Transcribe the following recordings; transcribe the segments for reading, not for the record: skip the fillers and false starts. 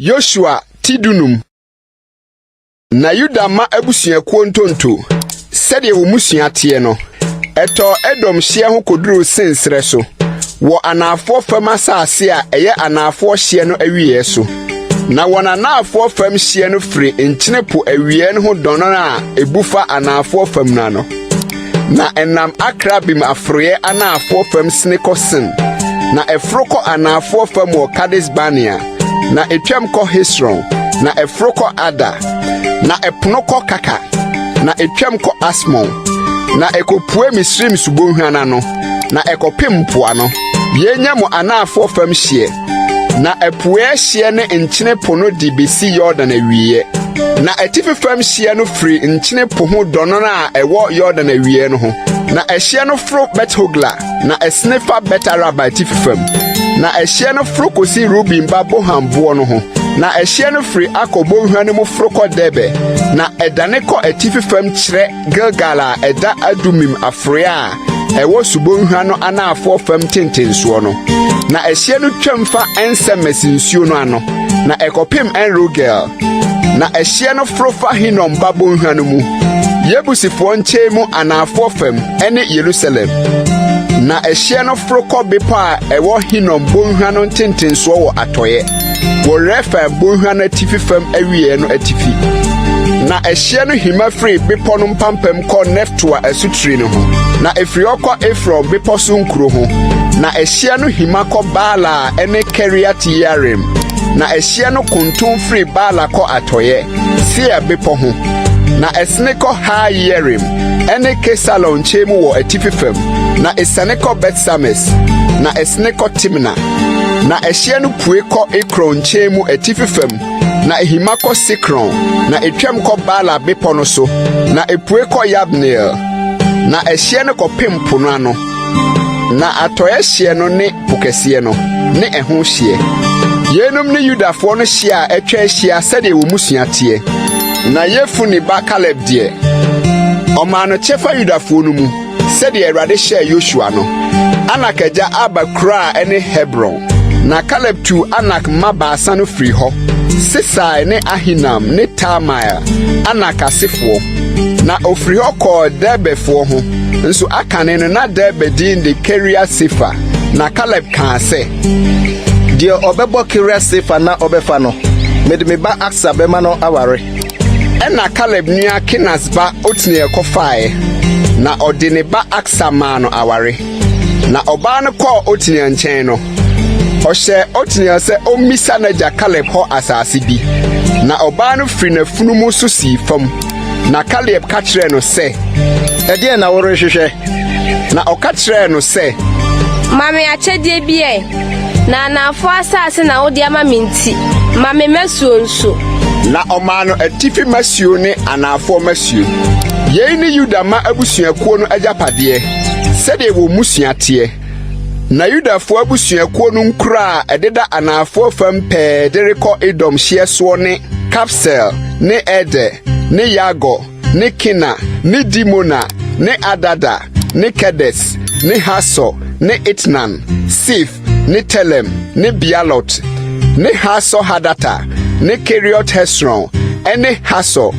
Yosua ti dunum. Na Yuda mma abusuakuo ntonto, sɛdeɛ wɔn mmusua teɛ no, ɛtɔɔ Edom hyeɛ ho kɔduruu Sin serɛ so, wɔ anaafoɔ fam asase a ɛyɛ anaafoɔ hyeɛ no awieeɛ so. Na wɔn anaafoɔ fam hyeɛ no firi Nkyene Po awieeɛ no ho dɔnnɔn a ebu fa anaafoɔ fam no ano. Na ɛnam Akrabim aforoeɛ anaafoɔ fam sene kɔ Sin, na ɛforo kɔ anaafoɔ fam wɔ Kades-Barnea, na etwam kɔ Hesron, na ɛforo kɔ Ada, na ɛpono kɔ Kaka, na etwam kɔ Asmon, na ɛkɔpue Misraim subonhwa no ano, na ɛkɔpem mpoano. Yei nyɛ mo anaafoɔ fam hyeɛ. Na apueɛ hyeɛ ne Nkyene Po no de besi Yordan awieɛ. Na atifi fam hyeɛ no firi Nkyene Po ho dɔnnɔn a ɛwɔ Yordan awieɛ no ho. Na ɛhyeɛ no foro Bet-Hogla, na ɛsene fa Bet-Araba atifi fam. Na ɛhyeɛ no foro kɔsi Ruben ba Bohan boɔ no ho. Na ɛhyeɛ no firi Akor bɔnhwa no mu foro kɔ Debir, na ɛdane kɔ atifi fam kyerɛ Gilgal a ɛda Adumim aforoeɛ a ɛwɔ subonhwa no anaafoɔ fam tentensoɔ no. Na ɛhyeɛ no twam fa En-Semes nsuo no ano, na ɛkɔpem En-Rogel. Na ɛhyeɛ no foro fa Hinom ba bonhwa no mu, Yebusifoɔ nkyɛn mu anaafoɔ fam ne Yerusalem. Na ɛhyeɛ no foro kɔ bepɔ a ɛwɔ Hinom bonhwa no ntentensoɔ wɔ atɔeɛ, wɔ Refaim bonhwa no atifi fam awieɛ no atifi. Na ɛhyeɛ no hima firi bepɔ no mpampam kɔ Neftoa asutire no ho, na ɛfiri hɔ kɔ Efron bepɔ so nkuro ho. Na ɛhyeɛ no hima kɔ Baala a ɛne Kiriat-Yearim. Na ɛhyeɛ no konton firi Baala kɔ atɔeɛ, Seir bepɔ ho, na ɛsene kɔ Har-Yearim ɛne Kesalon nkyɛn mu wɔ atifi fam, na esiane kɔ Bet-Sames, na ɛsene kɔ Timna. Na ɛhyeɛ no pue kɔ Ekron nkyɛn mu atifi fam, na ehima kɔ Sikron, na etwam kɔ Baala bepɔ no so, na epue kɔ Yabneel. Na ɛhyeɛ no kɔpem po no ano. Na atɔeɛ hyeɛ no ne po kɛseɛ no, ne ɛho hyeɛ. Yeinom ne Yudafoɔ no hyeɛ a atwa ahyia sɛdeɛ wɔn mmusua teɛ. Na Yefune ba Kaleb deɛ, ɔmaa no kyɛfa Yudafoɔ no mu, sɛdeɛ Awurade hyɛɛ Yosua no. Anak agya Arba kuro a ɛne Hebron. Na Kaleb tuu Anak mma baasa no firii hɔ, Sesai ne Ahinam ne Talmai, Anak asefoɔ. Na ofiri hɔ kɔɔ Debirfoɔ ho. Nso akane no na Debir din de Kiriat-Sefer. Na Kaleb kaa sɛ. Deɛ ɔbɛbɔ Kiriat-Sefer na ɔbɛfa no, mede me ba Aksa bɛma no aware. Ɛnna Kaleb nua Kenas ba Otniel kɔfaeɛ, na ɔde ne ba Aksa maa no aware. Na ɔbaa no kɔɔ Otniel nkyɛn no, ɔhyɛɛ Otniel sɛ ommisa n'agya Kaleb hɔ asase bi. Na ɔbaa no firi n'afunumu so sii fam, na Kaleb ka kyerɛɛ no sɛ, Ɛdeɛn na worehwehwɛ? Na ɔka kyerɛɛ no sɛ, Ma me akyɛdeɛ bi ɛ, na anaafoɔ asase na wode ama me nti, ma me mmasuo nso. Na ɔmaa no atifi mmasuo ne anaafoɔ mmasuo. Yei ne Yuda mma abusuakuo no agyapadeɛ, sɛdeɛ wɔn mmusua teɛ. Na Yudafoɔ abusuakuo no nkuro a ɛdeda anaafoɔ fam pɛɛ de rekɔ Edom hyeɛ soɔ ne Kabseel ne Eder ne Yagor ne Kina ne Dimona ne Adada ne Kedes ne Hasor ne Itnan, Sif ne Telem ne Bealot ne Hasor-Hadata ne Keriot-Hesron ne Hasor,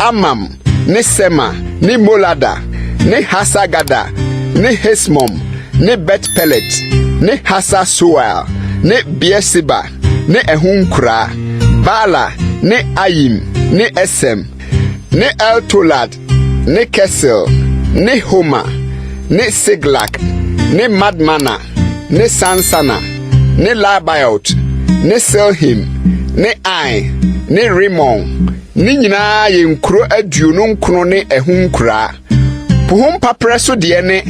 Amam ne Sema ne Molada ne Hasar-Gada ne Hesmon ne Bet-Pelet ne Hasar-Sual ne Beer-Seba ne ɛho nkuraa, Baala ne Ayim ne Esem ne El-Tolad ne Kesil ne Homa ne Siglak ne Madmana ne Sansana ne Labaot ne Silhim ne Ain ne Rimon, ne nyinaa yɛ nkuro 29 ne ɛho nkuraa. Po ho mpaperɛ so deɛ ne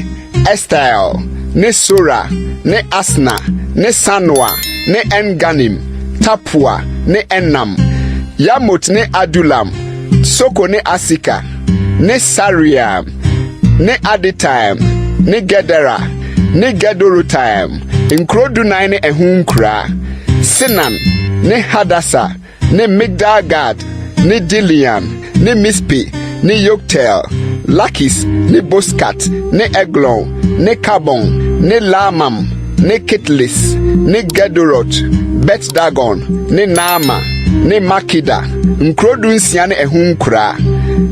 Estael ne Sora ne Asna ne Sanoa ne En-Ganim, Tapua ne Enam, Yarmut ne Adulam, Soko ne Aseka ne Saream ne Aditaim ne Gedera ne Gedorotaim, nkuro 14 ne ɛho nkuraa, Senan ne Hadasa ne Migdal-Gad ne Dilean ne Mispe ne Yokteel, Lakis ne Boskat ne Eglon ne Kabon ne Lahmam ne Kitlis ne Gedorot, Bet-Dagon ne Naama. ne Makeda, nkuro 16 ne ɛho nkuraa,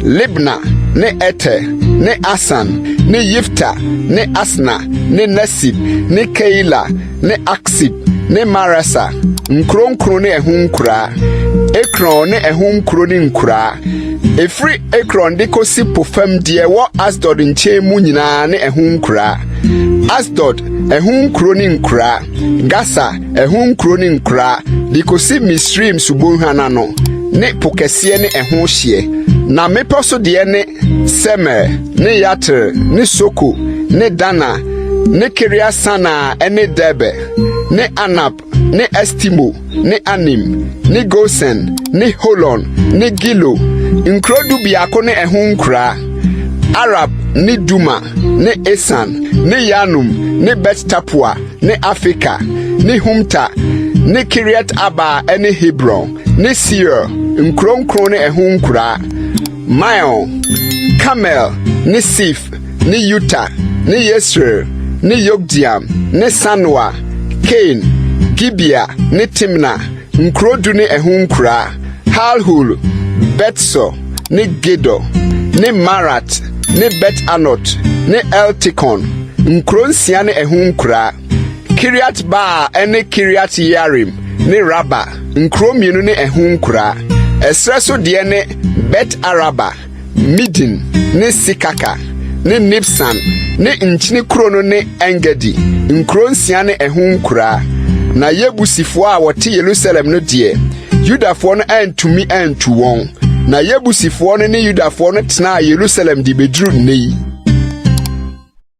Libna ne Eter ne Asan ne Yifta ne Asna ne Nesib ne Keila ne Aksib ne Maresa, nkuro 9 ne ɛho nkuraa, Ekron ne ɛho nkuro ne nkuraa, ɛfiri Ekron de kɔsi po fam deɛ ɛwɔ Asdod nkyɛn mu nyinaa ne ɛho nkuraa, Asdod, ɛho nkuro ne nkuraa, Gasa, ɛho nkuro ne nkuraa, de kɔsi Misraim subonhwa no ano, ne po kɛseɛ ne ɛho hyeɛ. Na mmepɔ so deɛ ne Semer ne Yatir ne Soko ne Dana ne Kiria-Sana a ɛne Debir, ne Anab ne Estimo ne Anim ne Gosen ne Holon ne Gilo, nkuro 11 ne ɛho nkuraa, Arab ne Duma ne Esan ne Yanum ne Bet-Tapua ne Afeka ne Humta ne Kiriat-Arba a ɛne Hebron ne Seir, nkuro 9 ne ɛho nkuraa, Maon, Karmel ne Sif ne Yuta ne Yesreel ne Yokdeam ne Sanoa, Kain, Gibea ne Timna, nkuro 10 ne ɛho nkuraa, Halhul, Betsur ne Gedor ne Marat ne Bet-Anot ne Eltekon, nkuro 6 ne ɛho nkuraa, Kiriat-Baal ne Kiriat-Yearim ne Raba, nkuro 2 ne ɛho nkuraa. Ɛserɛ so deɛ ne Bet-Araba, Midin ne Sekaka ne Nibsan ne Nkyene kuro no ne Engedi, nkuro 6 ne ɛho nkuraa. Na Yebusifoɔ a wɔte Yerusalem no deɛ, Yudafoɔ no antumi antu wɔn. Na Yebusifoɔ no ne Yudafoɔ no tenaa Yerusalem de bɛduru nnɛ yi.